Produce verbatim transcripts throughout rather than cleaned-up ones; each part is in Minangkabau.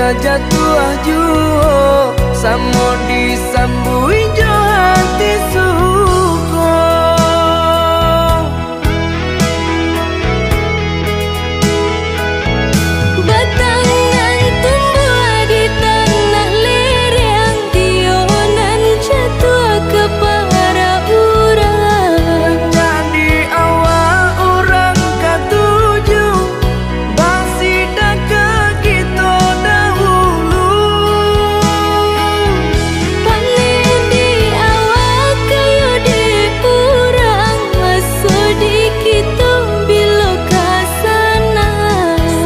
Jatuah juo, samo disambuik jo hati suko. Batang nan tumbuah di tanah lereng, iyo nan jatuah ka para urang. Jadi awak urang katuju, basidakah kito dahulu. Paneh di awak, kayo di urang, maso di kito bilo ka sana.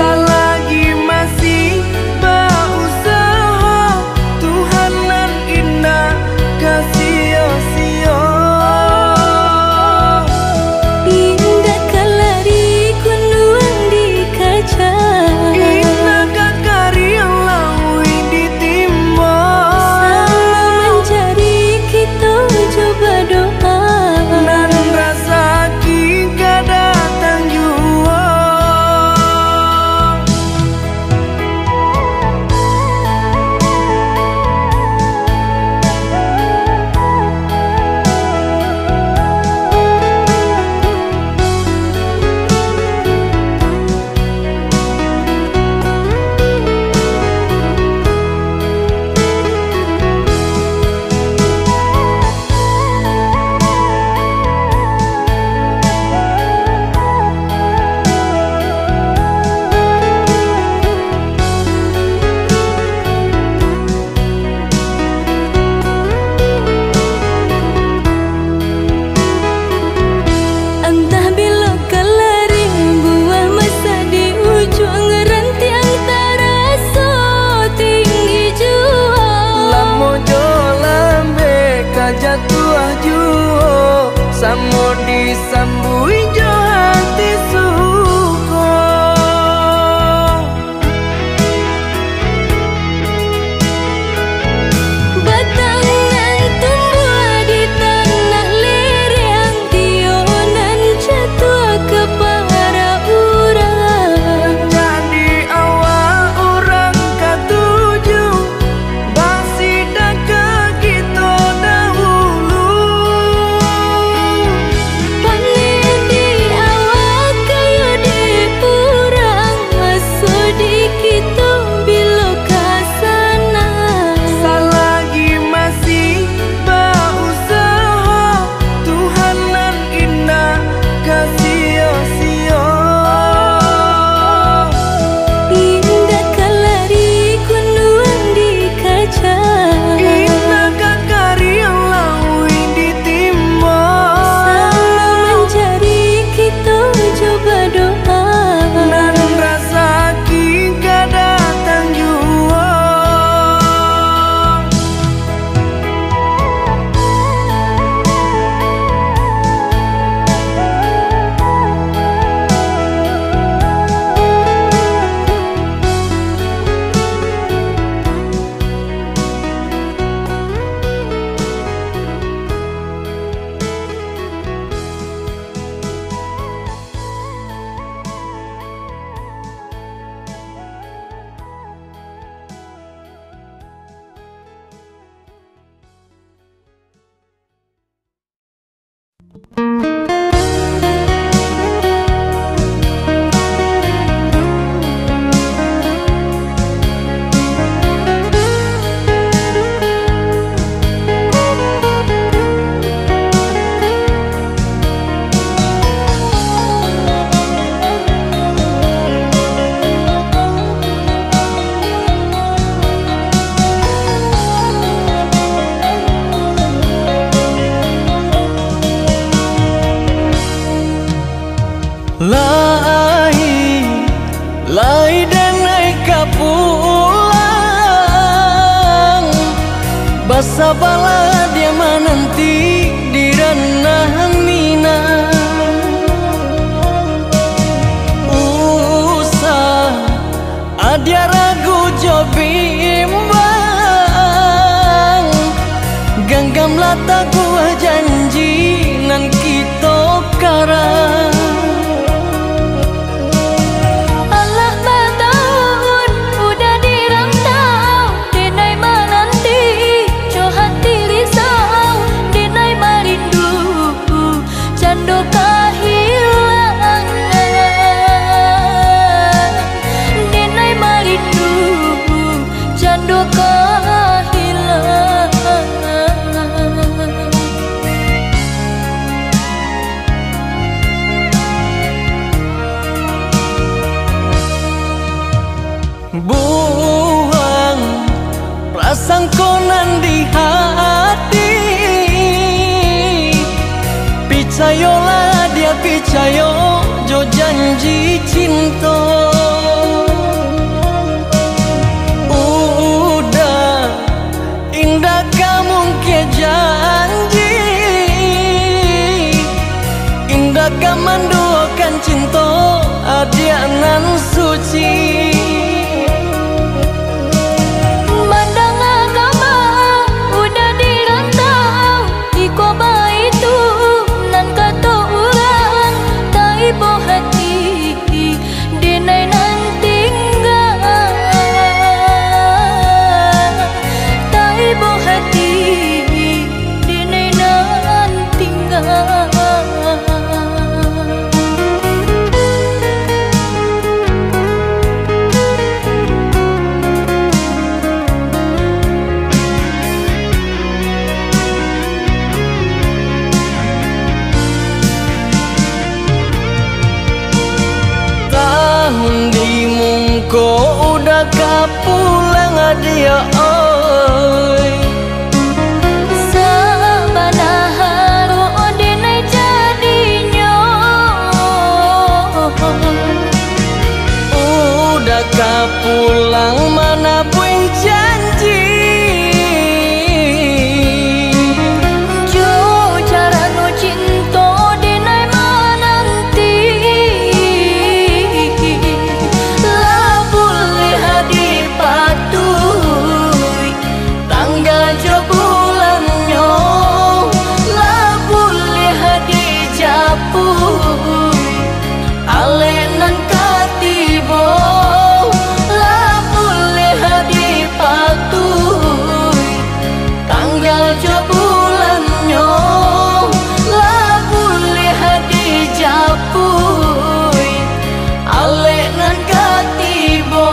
Salagi masih bausaho, Tuhan nan indak ka sio-sio. Indak ka lari kunduang dikaja. Indak ka kariang lauik ditimbo. Samo manjari kito jo badoa. Nan rasaki ka datang juo. Antah bilo ka lari, buah masak di ujuang, rantiang taraso tinggi juo. Lamo jo lambek ka jatuah juo, samo disambuik jo hati suko. Batang nan tumbuah di tanah lereng, iyo nan jatuah ka para urang. Jadi awak urang katuju, basidakah kito dahulu. Paneh di awak, kayo di urang, maso di kito bilo ka sana. Salagi masih bausaho, Tuhan nan indak ka sio-sio. Indak ka lari kunduang dikaja. Indak ka kariang lauik ditimbo. Samo manjari kito jo badoa. Nan rasaki ka datang juo. Lai, lai denai ka pulang, basabalah dia mananti di ranah Minang. Usah adia ragu jo bimbang, ganggamlah taguah janji nan kito karang. Alah batahun udah di rantau. Sangko nan di hati, picayolah dia picayo jo janji cinto. Uda, indak ka mungkin janji, indak ka manduokan cinto adiak nan suci. Mandanga kaba Uda di rantau, iko baitu nan kato urang, taibo hati denai nan tingga, taibo hati denai nan tingga. Tahun di mungko Uda ka pulang, adiak oi. Sabana haru denai jadinyo. Uda ka pulang manabuih janji. Jo carano cinto denai mananti. Lah buliah dipatuih tanggal jo bulannyo, lah buliah dijapuik alek nan ka tibo, lah buliah dipatuih tanggal jo bulannyo, lah buliah dijapuik alek nan ka tibo.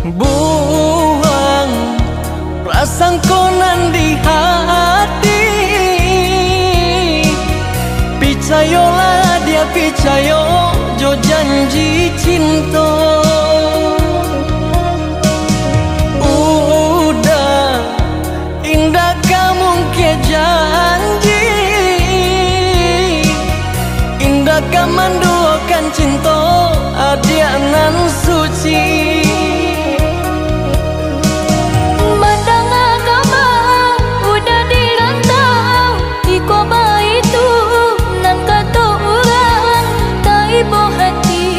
Buang prasangko nan di hati. Picayolah dia picayo jo janji cinto. Uda, indak ka mungkin janji, indak ka manduokan cinto adiak nan suci. Mandanga kaba Uda di rantau, iko baitu nan kato urang, taibo hati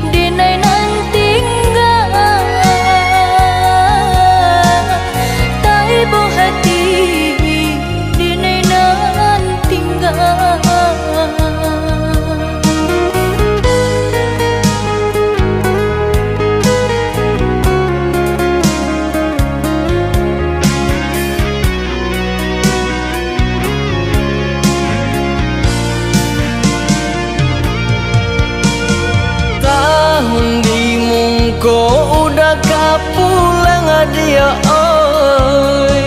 denai nan tingga, taibo hati denai nan tingga. Tahun di mungko Uda ka pulang, adiak oi.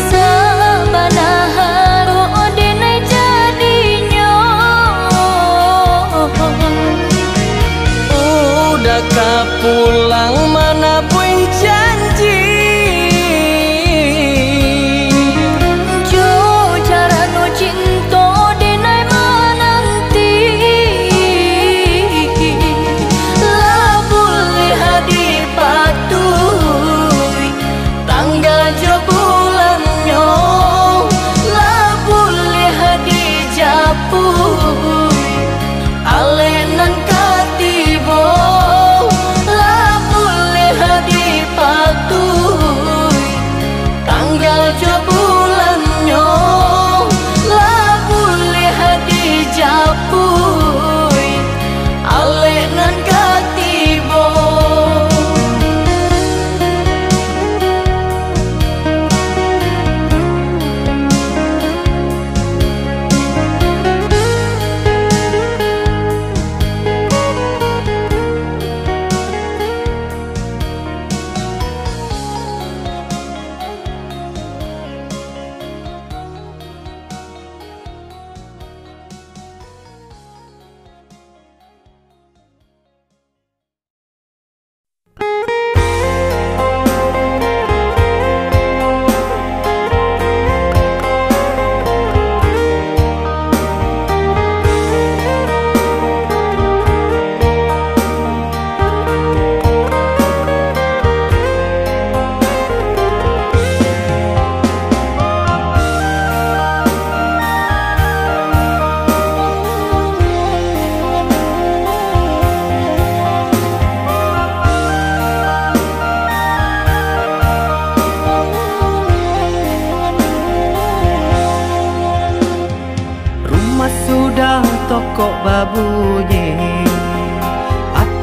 Sabana haru denai jadinyo. Uda ka pulang manabuih janji. Jo carano cinto denai mananti. Lah buliah dipatuih tanggal jo bulannyo, lah buliah dijapuih alek nan ka tibo, lah buliah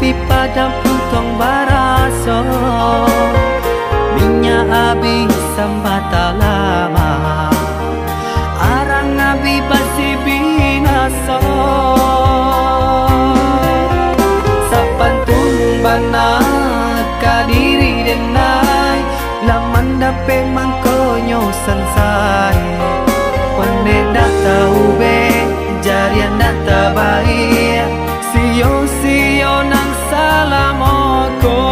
Di padang puntuang baraso, minyak abih sambah talamak, arang abih basi binaso. Sapantun bana ka diri den ai, lah mandapek mangkonyo sansai. Pandai ndak taubek, jariah ndak tabaiak, sio-sio nan salamo ko.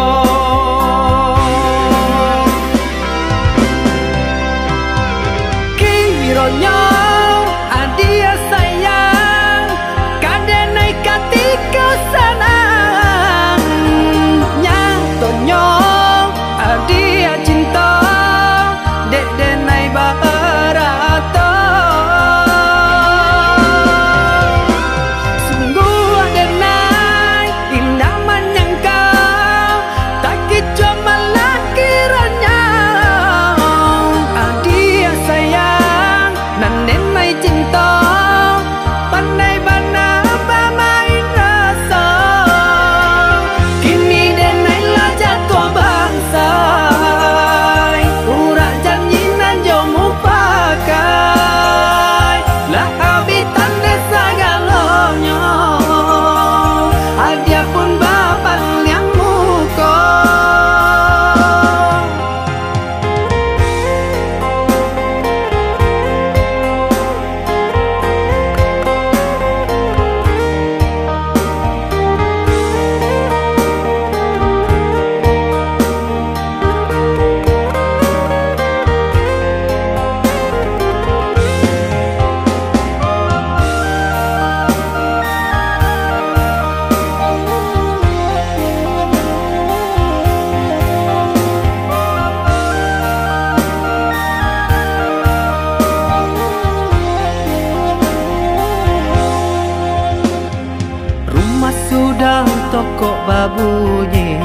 Kironyo adiak sayang ka den ai katiko sanang, nyatonyo adiak cinto dek den ai barato. Sungguah den ai indak manyangka, takicuah malah kironyo adiak sayang nan den ai cinto, pandai bana bamain raso. Kini den ai lah jatuah bansai, urak janji nan jo mupakai, lah abih tandai sagalonyo, adiak pun bapaliang muko. Rumah sudah tokok babunyi,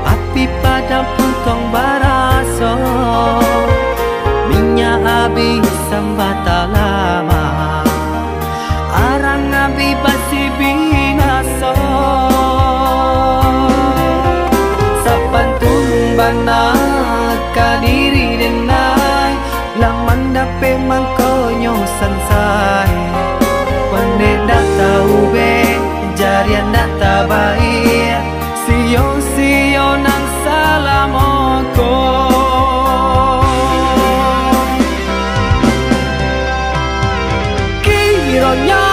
api padang puntuang baraso, minyak abih sambah talamak, arang abih basi binaso. Sapantun bana ka diri den ai, lah mandapek mangkonyo sansai. Pandai ndak taubek, jariah ndak tabaiak, sio-sio nan salamo ko. Kironyo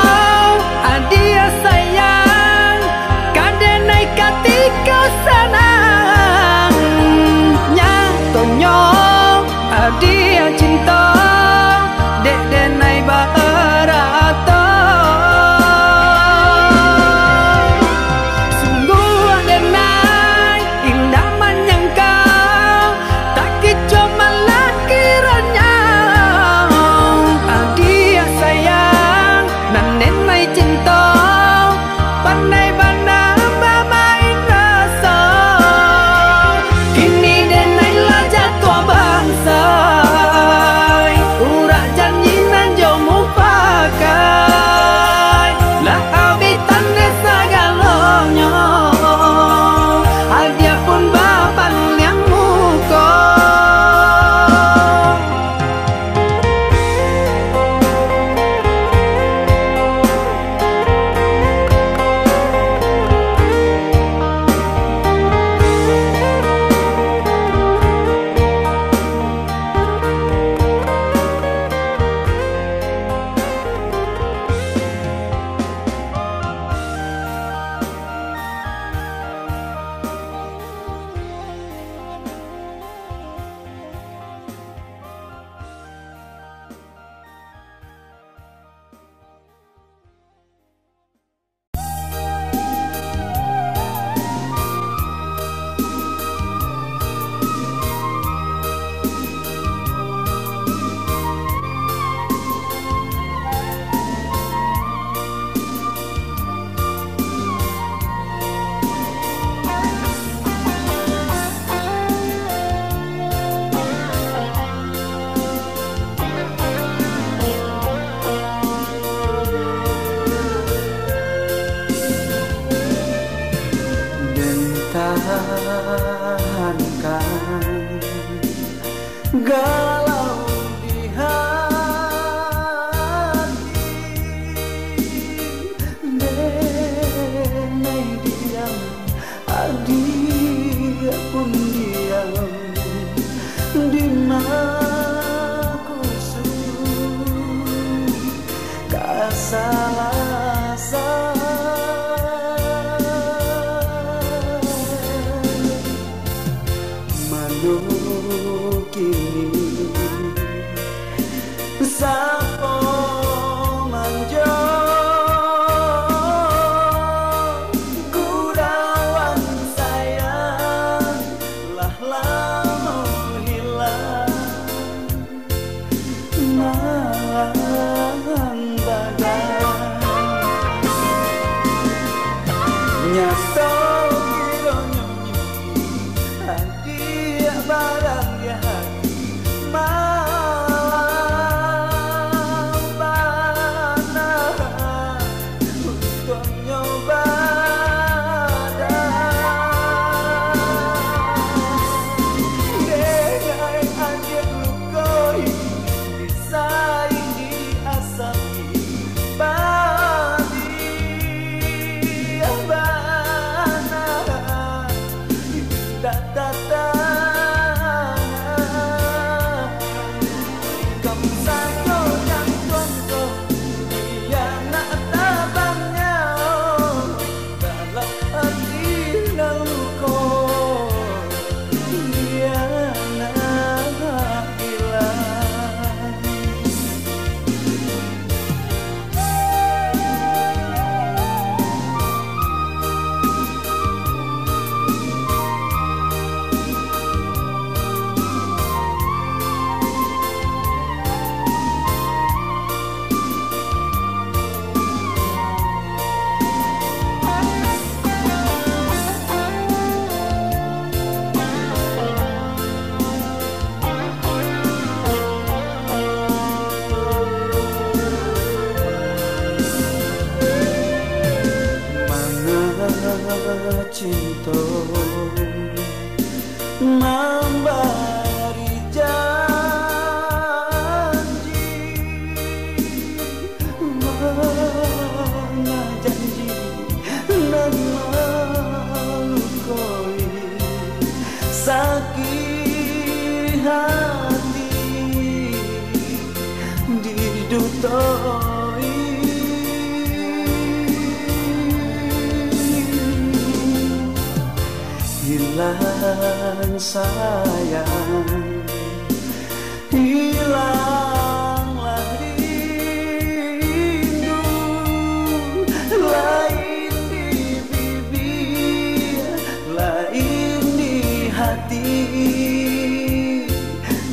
adiak sayang ka den ai katiko sanang, nyatonyo adiak cinto dek den ai barato. Sungguah den ai indak manyangka, Tahankan galau di hati, denai diam, adiak pun diam, di makusuk kasalasan. Mano kini, sapo manjo, gudawan sayang lah lamo hilang. Malang badan. Nyato kironyo mimpi, adiak barang di hati. Malang bana untuak nyo badan. Denai adiak luko, disaingi asam padi bana, indak tatahan. Kam sajo jantuang ko, iyo nak tabang nyawo, dalam ati nan luko, iyo nak ilang. Manga cinto mambari janji, manga janji nan malukoi, sakik hati didutoi. Hilang sayang, hilanglah rindu, lain di bibia, lain di hati,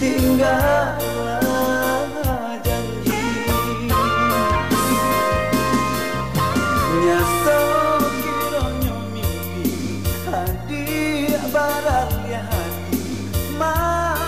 tinggalah janji. Nyato kironyo mimpi, adiak baraliah hati, malam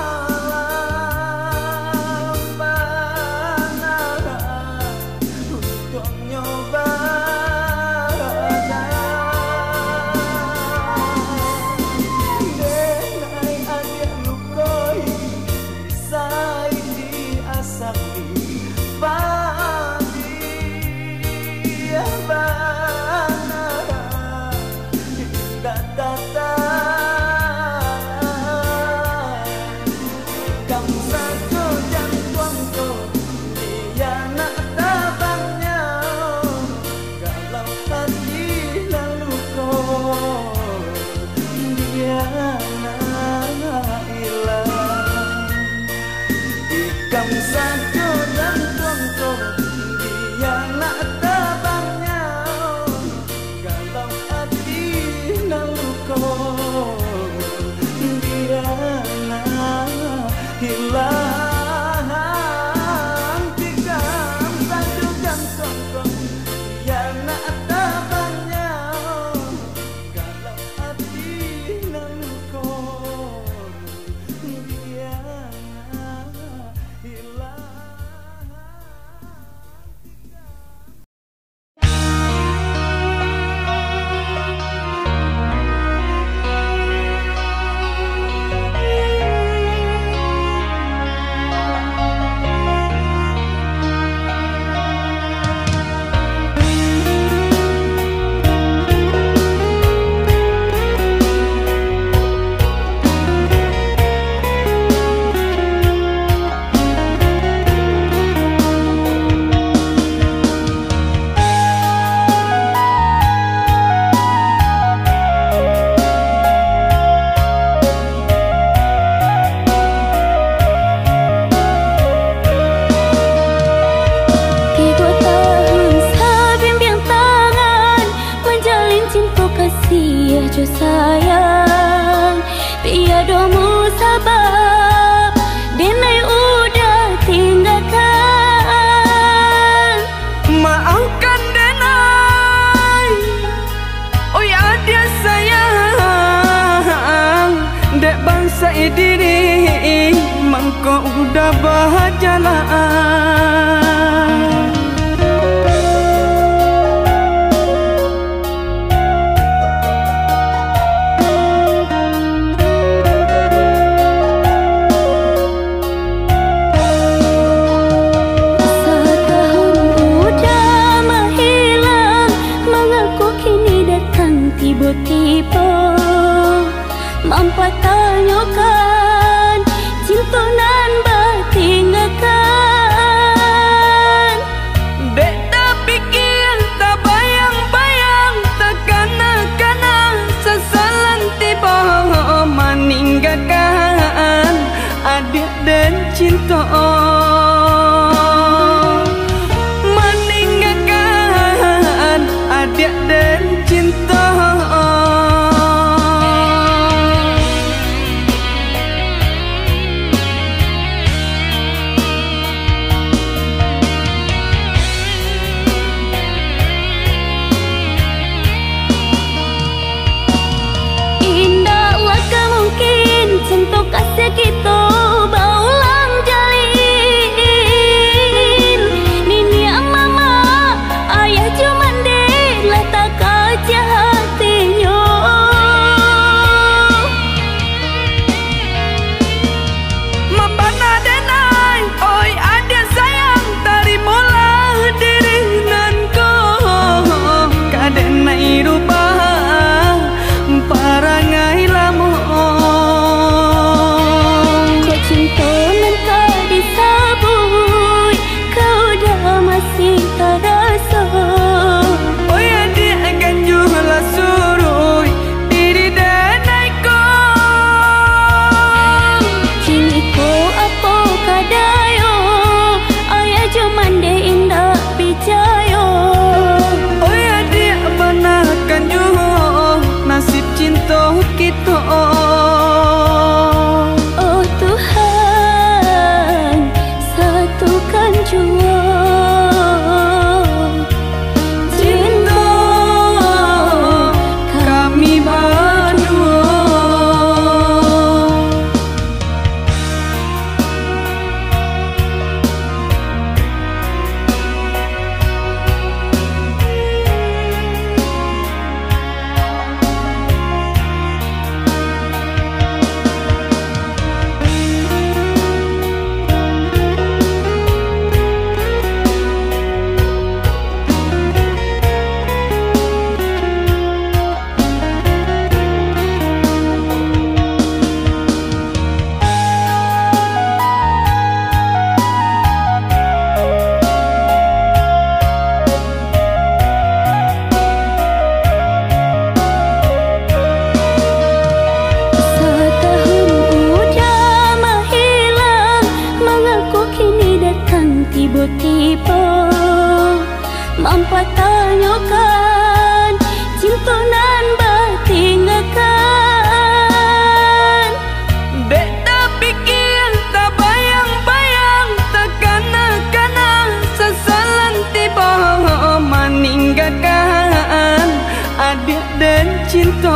Sayang, tiado musabab, denai udah tinggakan. Maafkan denai, oi adiak sayang, dek bansaik diri, mangko udah bajalan. Satahun udah mahilang, mangako kini datang tibo-tibo, mampatanyokan cinto nan batinggakan. Dek tapikia, tabayang-bayang, takana-kana, sasalan tibo maninggakan adiak den cinto. Maninggakan adiak den cinto. Indaklah ka mungkin cinto kasiah kito baulang jalin. Niniak mamak, ayah jo mandeh lah takaciah hatinyo. Mambana denai, oi adiak sayang, tarimolah diri nan ko, ka denai rubah parangai lamo. Kok cinto nan ka disabuik, kau dah masih taraso. Oi adiak ganjua lah suruik, diri denai ko. Kiniko apo kadayo, ayah jo mandeh indak picayo. Oi adiak, banakan juo nasib cinto kito. Oh Tuhan, satukan juo cinto kami baduo. Satahun udah mahilang, mangako kini datang tibo-tibo? Mampatanyokan cinto nan batinggakan. Dek tapikia, tabayang-bayang, takana-kana, sasalan tibo maninggakan adiak den cinto.